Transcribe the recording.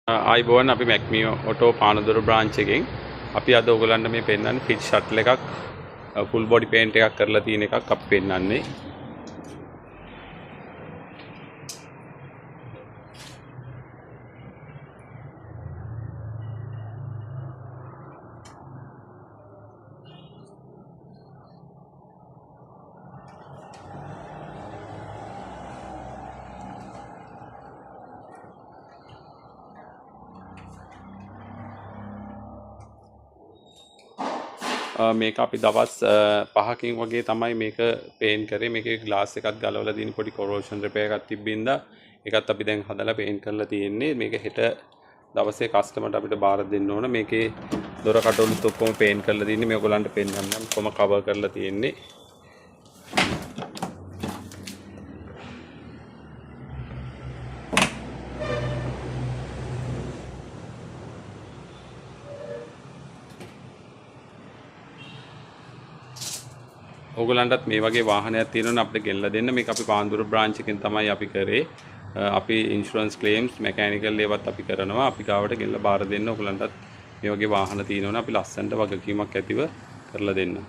ආයිබෝවන්, අපි මැක්මී auto Panadura branch එකෙන් අපි අද ඔයගලන්ට මේ පෙන්වන්නේ ෆිට් ෂටල් එකක්, ෆුල් බොඩි පේන්ට් එකක් කරලා තියෙන එකක් අපි පෙන්වන්නේ. මේක අපි දවස් 5කින් වගේ තමයි මේක පේන්ට් කරේ. මේකේ ග්ලාස් එකත් ගලවලා තියෙන පොඩි කොරෝෂන් රිපෙයාර් එකක් තිබ්බින්දා ඒකත් අපි දැන් හදලා පේන්ට් කරලා තියෙන්නේ. මේක හෙට දවසේ කස්ටමර්ට අපිට බාර දෙන්න ඕන. මේකේ දොර කටවලුත් ඔක්කොම පේන්ට් කරලා තියෙන්නේ. මේ ඔයගොල්ලන්ට පෙන්වන්නම් කොහොම කවර් කරලා තියෙන්නේ. ඔයගොල්ලන්ටත් මේ වගේ වාහනයක් තියෙනවා නම් අපිට ගෙනලා දෙන්න. මේක අපි පාන්දුර බ්‍රාන්ච් එකෙන් තමයි අපි කරේ. අපි ඉන්ෂුරන්ස් ක්ලේම්ස්, මැකැනිකල් ඒවත් අපි කරනවා. අපි ගාවට ගෙනලා බාර දෙන්න. ඔයගොල්ලන්ටත් මේ වගේ වාහන තියෙනවා නම් අපි ලස්සනට වගකීමක් ඇතිව කරලා දෙන්න.